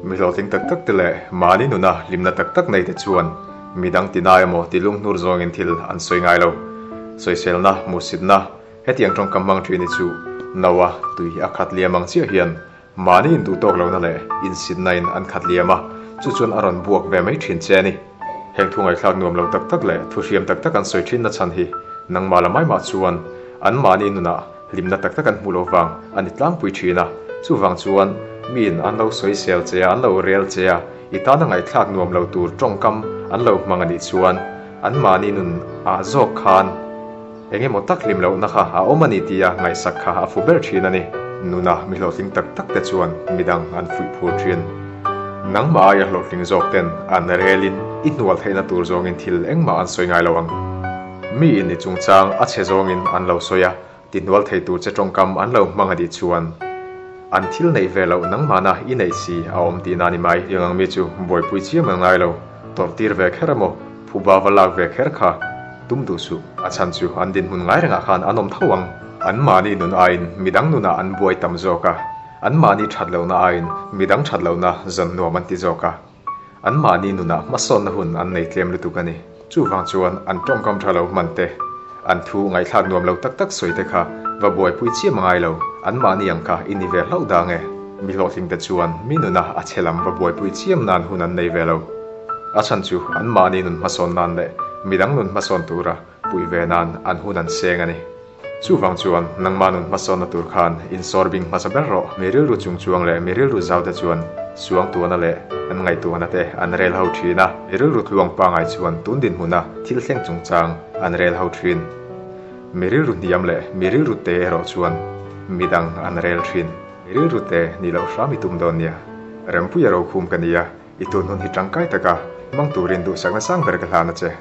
Mi hlawhtling tak tak te leh mahni nuna hlimna tak tak nei te chuan midang tina emaw ti lunghnur zawngin thil an sawi ngai lo. Sawiselna, hmuhsitna, hetiang tawngkam hmang thin hi chu no-a tui a khat liam ang chiah hian mahni induh tawk lohna leh insitna in an khat liam a, chu chuan a rawn buak ve mai thin che a ni. Heng thu ngaihthlak nuam lo tak tak leh thu hriam tak tak an sawi thin na chhan hi nangmah la mai mah chuan an mahni nunah hlimna tak tak an hmuh loh vang a ni tlangpui thin a. Chuvang chuan miin an lo sawisel che a, an lo rel che a, i tana ngaihthlak nuam lo tur tawngkam an lo hmang a nih chuan an mahni nun ah zawk khan Eng emaw tak hlim lohna kha a awm a ni tia ngaihsak kha a fu ber thin a ni. Nuna mi hlawhtling tak tak te chuan midang an fuih phur thin. Nangmah aia hlawhtling zawk ten an relin i hnual theihna tur zawngin thil engmah an sawi ngai lo ang. Miin i chungchang a chhe zawngin an lo sawi a, ti hnual thei tur che tawngkam an lo hmang a tih chuan an thil neih ve loh nangmahna i neih si a awm tihna a ni mai. Tiang ang mi chu buaipui chiam ang ngai lo, tawrhtir ve kher emaw, phuba va lak ve kher kha tum duh suh. A chhan chu an dinhmun ngai rengah khan an awm tho ang. An mahni nun aiin midang nunah an buai tam zawk a, an mahni that lohna aiin midang that lohna zan nuam an ti zawk a. An mahni nunah hmasawnna hun an nei tlem lutuk a ni. Chuvang chuan an tawngkam tha lo hman te, an thu ngaihthlak nuam lo tak tak sawi te kha va buaipui chiam a ngai lo. An mahni ang kha i ni ve hlauh dang e. Mi hlawhtling te chuan mi nuna a chhe lam va buaipui chiam nan hun an nei ve lo. A chhan chu an mahni nun hmasawn nan leh midang nun hmasawn tura puih ve nan an hun an seng a ni. Chuvang chuan nangmah nun hmasawnna tur khan insawr bing hmasa ber rawh. Mi rilru chung chuang leh mi rilru zau te chuan suangtuahna leh an ngaihtuahna te an rel ho thin a. Mi rilru tluang pangai chuan tun dinhmuna thil thleng chungchang an rel ho thin. Mi rilru hniam leh mi rilru te erawh chuan midang an rel thin. Mi rilru te nih loh hram i tum dawn nia. Rempuia rokhum ka nia, i tun hun hi tangkai taka hmang turin duhsakna sang ber ka hlan a che.